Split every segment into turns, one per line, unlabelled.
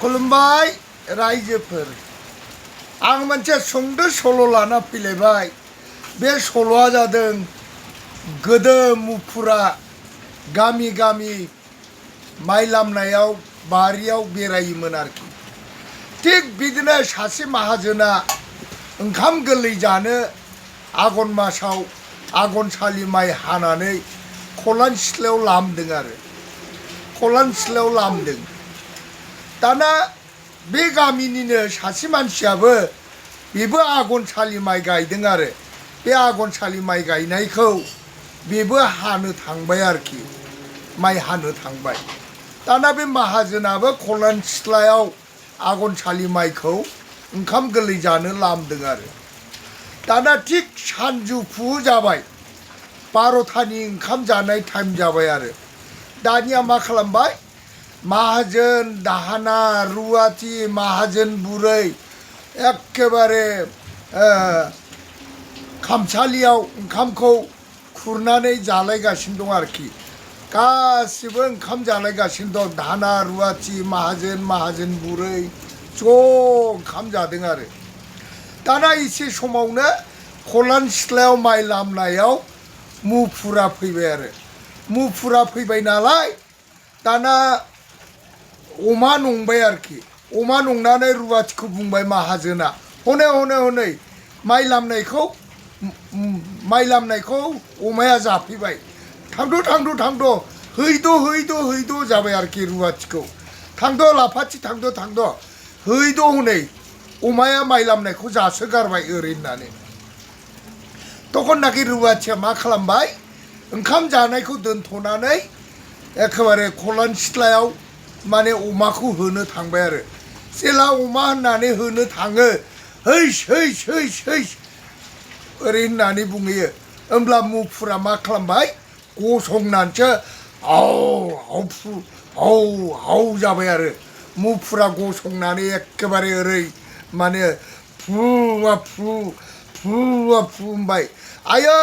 खुलुमबाय रायजोफोर आं मोनसे सुंद' सल' लाना फैलायबाय। बे सल'आ जादों गोदो मुफुरा गामि गामि माइ लामनायाव बारियाव बेरायोमोन आरोखि। थिग बिदिनो सासे माहाजोना ओंखाम गोरलै जानो आघन मासाव आघनसालि माइ हानानै खलान सिथ्लायाव लामदों आरो खलान सिथ्लायाव लामदों। दाना बे गामिनिनो सासे मानसियाबो बेबो आघनसालि माइ गायदों आरो बे आघनसालि माइ गायनायखौ बेबो हानो थांबाय आरोखि, माइ हानो थांबाय। दाना बे माहाजोनाबो खलान सिथ्लायाव आघनसालि माइखौ ओंखाम गोरलै जानो लामदों आरो। दाना थिग सानजौफु जाबाय, 12थानि ओंखाम जानाय टाइम जाबाय आरो। दानिया मा खालामबाय, माहाजोन दाहोना रुवाथि माहाजोन बुरै एखेबारे खामसालियाव ओंखामखौ खुरनानै जालायगासिनो दं आरोखि। गासिबो ओंखाम जालायगासिनो दं, दाहोना रुवाथि माहाजोन बुरै ज' ओंखाम जादों आरो। दाना एसे समावनो खलान सिथ्लायाव माइ लामनायाव मुफुरा फैबाय आरो। मुफुरा फैबाय नालाय दाना अमा नंबाय आरोखि। अमा नंनानै रुवाथिखौ बुंबाय माहाजोना, हनै हनै हनै माइ लामनायखौ अमाया जाफैबाय, थांद' हैद' जाबाय आरोखि रुवाथिखौ। थांद' लाफाथि थांद' हैद' हनै अमाया माइ लामनायखौ जासोगारबाय ओरै होननानै। तखननाखि रुवाथिया मा खालामबाय, ओंखाम जानायखौ दोनथ'नानै एखेबारे खलान सिथ्लायाव माने अमाखौ होनो थांबाय आरो। जेला अमा होननानै होनो थाङो, हैस ओरै होननानै बुंहैयो। होमब्ला मुफुरा मा खालामबाय, गसंनानैसो हाव जाबाय आरो। मुफुरा गसंनानै एखेबारे ओरै माने फु होनबाय, आयौ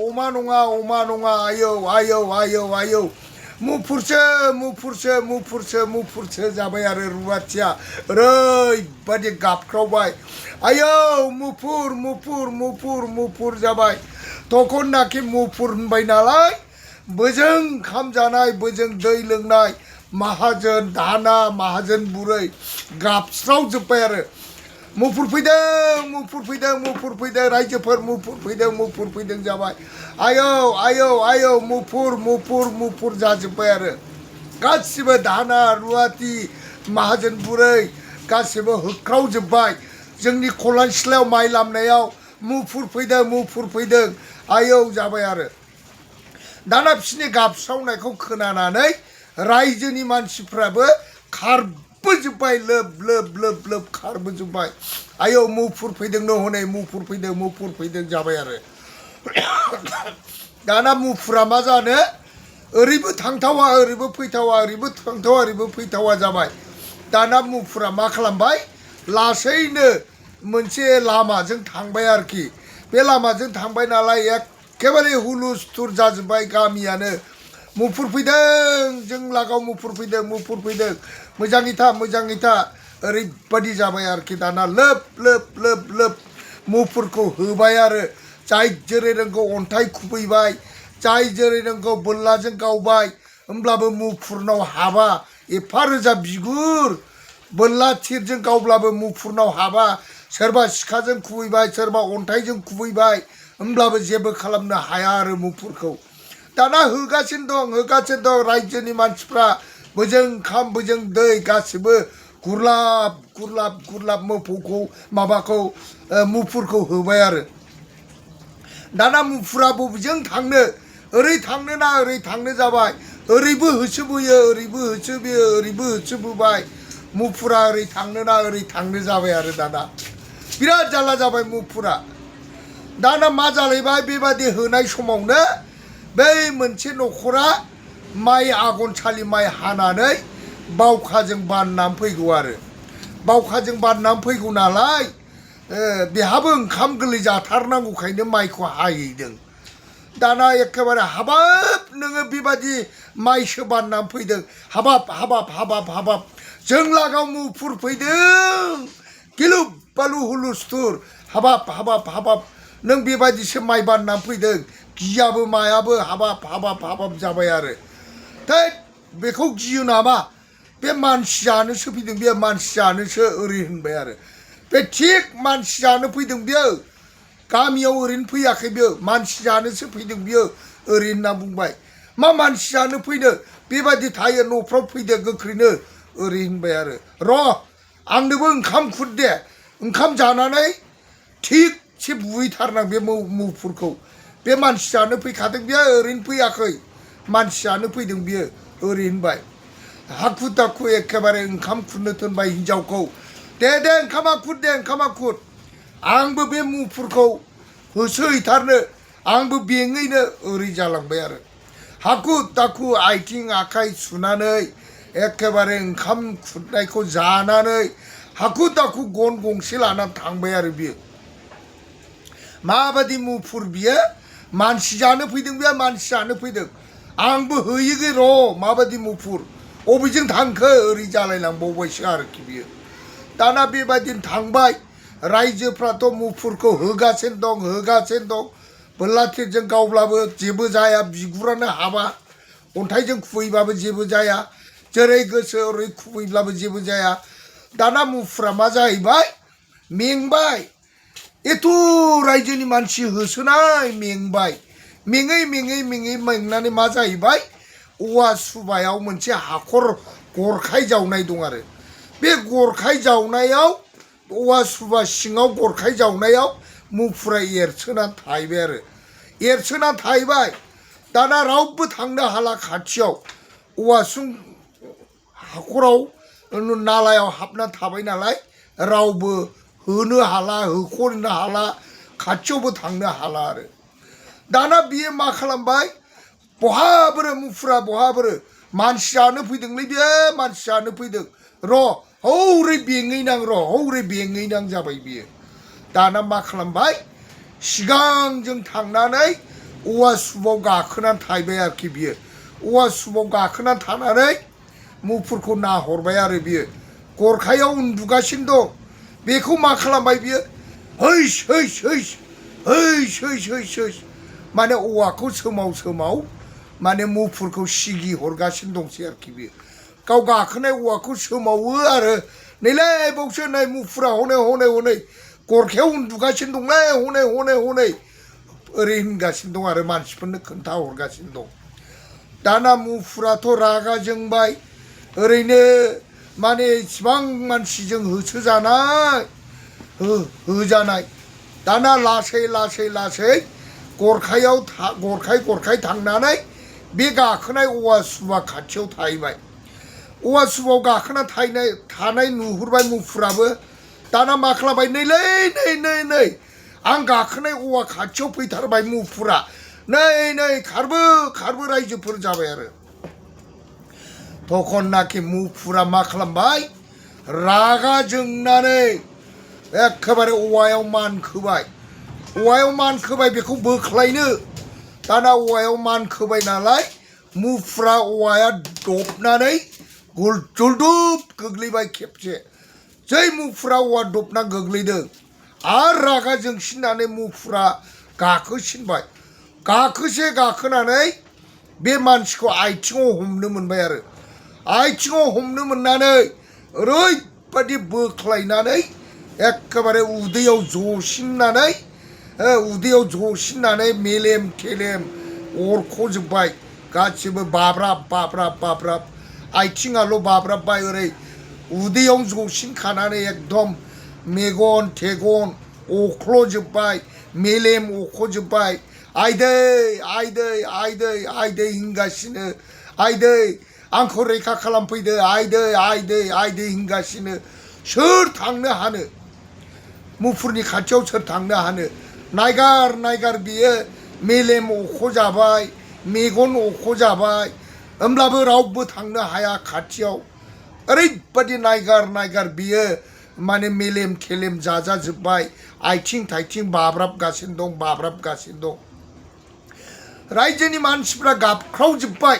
अमा नङा आयौ मुफुरसो जाबाय आरो। रुवाथिया ओरैबादि गाबख्रावबाय, आयौ मुफुर जाबाय। तखननाखि मुफुर होनबाय नालाय बोजों ओंखाम जानाय बोजों दै लोंनाय माहाजोन दाहोना माहाजोन बुरै गाबस्रावजोब्बाय आरो। मुफुर फैदों रायजोफोर, मुफुर फैदों जाबाय। आयौ मुफुर जाजोब्बाय आरो। गासिबो दाहोना रुवाथि माहाजोन बुरै गासिबो होख्रावजोब्बाय, जोंनि खलान सिथ्लायाव माइ लामनायाव मुफुर फैदों आयौ जाबाय आरो। दाना बिसोरनि गाबस्रावनायखौ खोनानानै रायजोनि मानसिफ्राबो खारबोजोब्बाय, लोब खारबोजोब्बाय। आयौ मुफुर फैदोंनो हनै मुफुर फैदों जाबाय आरो। दाना मुफुरा मा जानो, ओरैबो थांथावा ओरैबो फैथावा जाबाय। दाना मुफुरा मा खालामबाय, लासैनो मोनसे लामाजों थांबाय आरोखि। बे लामाजों थांबाय नालाय एखेबारे हुलुस्थुर जाजोब्बाय गामियानो। मुफुर फैदों, जों लागाव मुफुर फैदों मोजाङै था ओरैबादि जाबाय आरोखि। दाना लोब मुफुरखौ होबाय आरो। जाय जेरै रोंगौ अन्थाइ खुबैबाय, जाय जेरै रोंगौ बोरलाजों गावबाय, होमब्लाबो मुफुरनाव हाबा। एफा रोजा बिगुर, बोरला थिरजों गावब्लाबो मुफुरनाव हाबा। सोरबा सिखाजों खुबैबाय, सोरबा अन्थाइजों खुबैबाय, होमब्लाबो जेबो खालामनो हाया आरो मुफुरखौ। दाना होगासिनो दं रायजोनि मानसिफ्रा, बोजों ओंखाम बोजों दै गासिबो गुरलाब मुफुरखौ होबाय आरो। दाना मुफुरा बबेजों थांनो, ओरै थांनो ना ओरै थांनो जाबाय। ओरैबो होसोबोबाय। मुफुरा ओरै थांनो ना ओरै थांनो जाबाय आरो। दाना बिराद जारला जाबाय मुफुरा। दाना मा जालायबाय, बेबादि होनाय समावनो बै मोनसे न'खरा माइ आघनसालि माइ हानानै बावखाजों बाननानै फैगौ आरो। बावखाजों बाननानै फैगौ नालाय बेहाबो ओंखाम गोरलै जाथारनांगौखायनो माइखौ हाहैदों। दाना एखेबारे हाबाब नोङो बेबादि माइसो बाननानै फैदों, हाबाब जों लागाव मुफुर फैदों गिलु बालु हुलुस्थुर हाबाब हाबाब हाबाब नों बेबायदिसो माइ बानना फैदों गियाबो मायाबो हाबाब हाबाब हाबाब जाबाय आरो थै बेखौ गियो नामा बे मानसि जानोसो फैदों बे मानसि जानोसो ओरै होनबाय आरो बे थिग मानसि जानो फैदों बियो गामियाव ओरैनो फैयाखै बियो मानसि जानोसो फैदों बियो ओरै होनना बुंबाय मा मानसि जानो फैनो बेबायदि थायो न'फ्राव फैदो गोख्रैनो ओरै होनबाय आरो र' आंनोबो ओंखाम खुर दे ओंखाम जानानै थिगसे बुहैथारनां बे मुफुरखौ बे मानसि जानो फैखादों बियो ओरैनो फैयाखै मानसि जानो फैदों बियो ओरै होनबाय हाखु दाखु एखेबारे ओंखाम खुरनो थोनबाय हिनजावखौ दे ओंखामा खुर दे ओंखामा खुर आंबो बे मुफुरखौ होसोहैथारनो आंबो बेङैनो ओरै जालांबाय आरो हाखु दाखु आथिं आखाइ सुनानै एखेबारे ओंखाम खुरनायखौ जानानै हाखु दाखु गन गंसे लानानै थांबाय आरो बियो माबादि मुफुर बियो मानसि जानो फैदों बियो मानसि जानो फैदों आंबो हैयोगे र' माबादि मुफुर अबेजों थांखो ओरै जालायलांबावबायसो आरोखि बियो दाना बेबायदिनो थांबाय रायजोफ्राथ' मुफुरखौ होगासिनो दं बोरलाथिरजों गावब्लाबो जेबो जाया बिगुरानो हाबा अन्थाइजों खुबैबाबो जेबो जाया जेरै गोसो ओरै खुबैब्लाबो जेबो जाया दाना मुफुरा मा जाहैबाय मेंबाय एथ' रायजोनि मानसि होसोनाय मेंबाय मेंनानै मा जाहैबाय औवा सुबायाव मोनसे हाखर गरखाय जावनाय दं आरो बे गरखाय जावनायाव औवा सुबा सिङाव गरखाय जावनायाव मुफुरा एरसोनानै थाहैबाय आरो एरसोनानै थाहैबाय दाना रावबो थांनो हाला खाथियाव औवासुं हाखराव नालायाव हाबना थाबाय नालाय रावबो होनो हाला होख'नो हाला खाथियावबो थांनो हाला आरो दाना बियो मा खालामबाय बहाबोरो मुफुरा बहाबोरो मानसि जानो फैदोंलै बियो मानसि जानो फैदों र' हौरै बेङैनां जाबाय बियो दाना मा खालामबाय सिगांजों थांनानै औवा सुबाव गाखोनानै थाहैबाय आरोखि बियो औवा सुबाव गाखोनानै थानानै मुफुरखौ नाहरबाय आरो बियो गरखायाव उन्दुगासिनो दं बेखौ मा खालामबाय बियो हैस माने औवाखौ सोमाव माने मुफुरखौ सिगि हरगासिनो दंसै आरोखि बियो गाव गाखोनाय औवाखौ सोमावो आरो नैलै बावसो नै मुफुरा हनै गरखायाव उन्दुगासिनो दंलै हनै ओरै होनगासिनो दं आरो मानसिफोरनो खोन्था हरगासिनो दं दाना मुफुराथ' रागा जोंबाय ओरैनो माने इसिबां मानसिजों होसोजानाय होजानाय दाना लासै गरखाय थांनानै बे गाखोनाय औवा सुबा खाथियाव थाहैबाय औवा सुबाव गाखोना थानाय नुहुरबाय मुफुराबो दाना मा खालामबाय नै आं गाखोनाय औवा खाथियाव फैथारबाय मुफुरा नै खारबो रायजोफोर जाबाय आरो तखननाखि मुफुरा मा खालामबाय रागा जोंनानै एखेबारे औवायाव मानखोबाय बेखौ बोख्लायनो दाना औवायाव मानखोबाय नालाय मुफुरा औवाया दबनानै जलदुब गोग्लैबाय खेबसे जै मुफुरा औवा दबना गोग्लैदों आरो रागा जोंसिननानै मुफुरा गाखोसिनबाय गाखोनानै बे मानसिखौ आथिङाव हमनो मोनबाय आरो आथिङाव हमनो मोननानै ओरैबादि बोख्लायनानै एखेबारे उदैयाव जसिननानै मेलेम थेलेम अरख'जोब्बाय गासिबो बाब्राब आथिङाल' बाब्राबबाय ओरै उदैयाव जसिनखानानै एकदम मेगन थेगन अख्ल'जोब्बाय मेलेम अख्ल'जोब्बाय आइदै होनगासिनो आइदै आंखौ रैखा खालामफैदो आइदै होनगासिनो सोर थांनो हानो मुफुरनि खाथियाव सोर थांनो हानो नायगार बियो मेलेम अख्ल'जाबाय मेगन अख्ल'जाबाय होमब्लाबो रावबो थांनो हाया खाथियाव ओरैबादि नायगार बियो माने मेलेम थेलेम जाजाजोब्बाय आथिं थाइथिं बाब्राबगासिनो दं रायजोनि मानसिफ्रा गाबख्रावजोब्बाय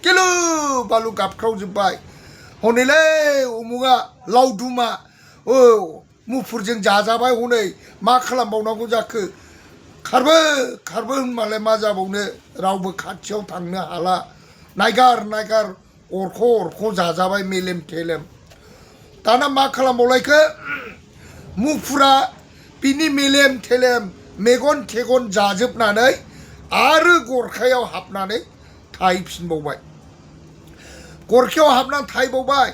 गिलु बालु गाबख्रावजोब्बाय हनैलै उमुगा मैगङा लावदुमा मुफुरजों जाजाबाय हनै मा खालामबावनांगौ जाखो खारबो खारबो होनबालाय मा जाबावनो रावबो खाथियाव थांनो हाला नायगार नायगार अरख' अरख' जाजाबाय मेलेम थेलेम दाना मा खालामबावलायखो मुफुरा बिनि मेलेम थेलेम मेगन थेगन जाजोबनानै आरो गरखायाव हाबनानै थाहैफिनबावबाय गरखायाव हाबनानै थाहैबावबाय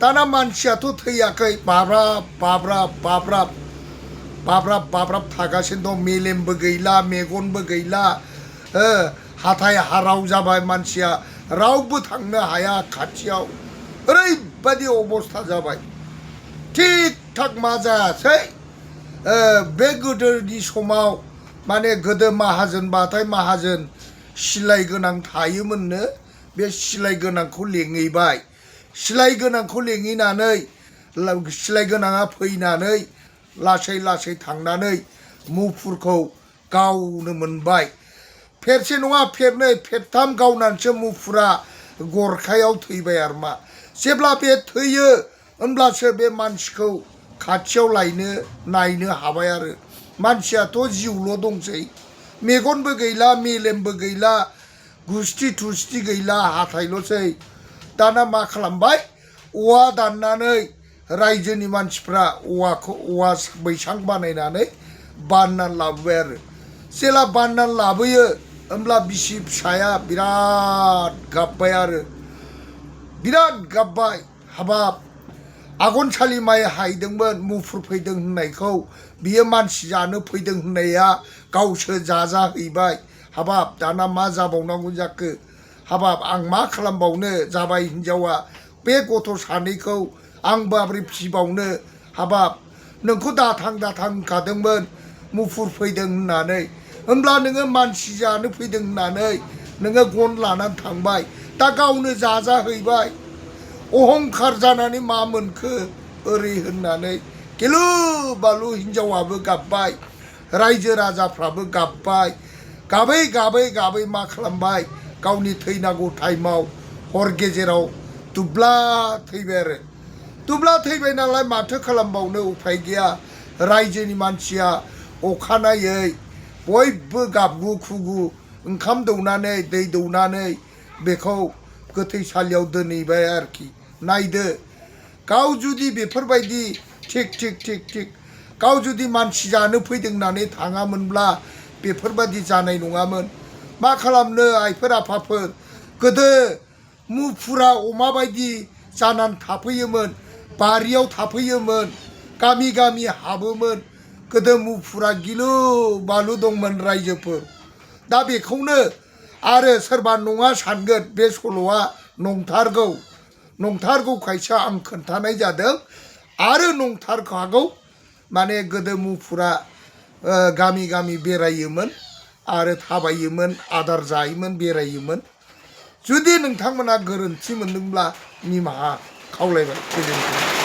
दाना मानसियाथ' थैयाखै बाब्राब बाब्राब बाब्राब बाब्राब बाब्राब थागासिनो दं मेलेमबो गैला मेगनबो गैला हाथाय हाराव जाबाय मानसिया रावबो थांनो हाया खाथियाव ओरैबायदि अबस्था जाबाय थिक थाक मा जायासै बे गोदोनि समाव माने गोदो माहाजोनबाथाय माहाजोन सिलाय गोनां थायोमोननो बे सिलाय गोनांखौ लेङैबाय सिलाय गोनांखौ लेङैनानै सिलाय गोनाङा फैनानै लासै लासै थांनानै मुफुरखौ गावनो मोनबाय फेरसे नङा फेरनै फेरथाम गावनानैसो मुफुरा गरखायाव थैबाय आरो मा जेब्ला बे थैयो होनब्लासो बे मानसिखौ खाथियाव लायनो नायनो हाबाय आरो मानसियाथ' जिउल' दंसै मेगनबो गैला मेलेमबो गैला गुस्थि थुस्थि गैला हाथायल'सै दाना मा खालामबाय औवा दाननानै रायजोनि मानसिफ्रा औवा बैसां बानायनानै बाननानै लाबोबाय आरो जेला बाननानै लाबोयो होमब्ला बिसि फिसाया बिराद गाबबाय आरो बिराद गाबबाय हाबाब आगनसालि माइ हायदोंमोन मुफुर फैदों होननायखौ बियो मानसि जानो फैदों होननाया गावसो जाजाहैबाय हाबाब दाना मा जाबावनांगौ जाखो हाबाब आं मा खालामबावनो जाबाय हिन्जावा बे गथ' सानैखौ आं माबोरै फिसिबावनो हाबाब नोंखौ दाथां दाथां होनखादोंमोन मुफुर फैदों होननानै होमब्ला नोङो मानसि जानो फैदों होननानै नोङो गन लानानै थांबाय दा गावनो जाजाहैबाय अहंखार जानानै मा मोनखो ओरै होननानै गिलु बालु हिन्जावाबो गाबबाय रायजो राजाफ्राबो गाबबाय गाबै गाबै गाबै मा खालामबाय गावनि थैनांगौ टाइमाव हर गेजेराव दुब्ला थैबाय आरो दुब्ला थैबाय नालाय माथो खालामबावनो उफाय गैया रायजोनि मानसिया अखानायै बयबो गाबगु खुगु ओंखाम दौनानै दै दौनानै बेखौ गोथैसालियाव दोनहैबाय आरोखि नायदो गाव जुदि बेफोरबायदि थिक थिक थिक थिक गाव जुदि मानसि जानो फैदों होननानै थाङामोनब्ला बेफोरबायदि जानाय नङामोन मा खालामनो आइफोर आफाफोर गोदो मुफुरा अमा बायदि जानानै थाफैयोमोन बारियाव थाफैयोमोन गामि गामि हाबोमोन गोदो मुफुरा गिलु बालु दंमोन रायजोफोर दा बेखौनो आरो सोरबा नङा सानगोन बे सल'आ नंथारगौखायसो आं खोन्थानाय जादों आरो नंथारखागौ माने गोदो मुफुरा गामि गामि बेरायोमोन आरो थाबायोमोन आदार जायोमोन बेरायोमोन जुदि नोंथांमोना गोरोन्थि मोनदोंब्ला निमाहा खावलायबाय गोजोन्थों।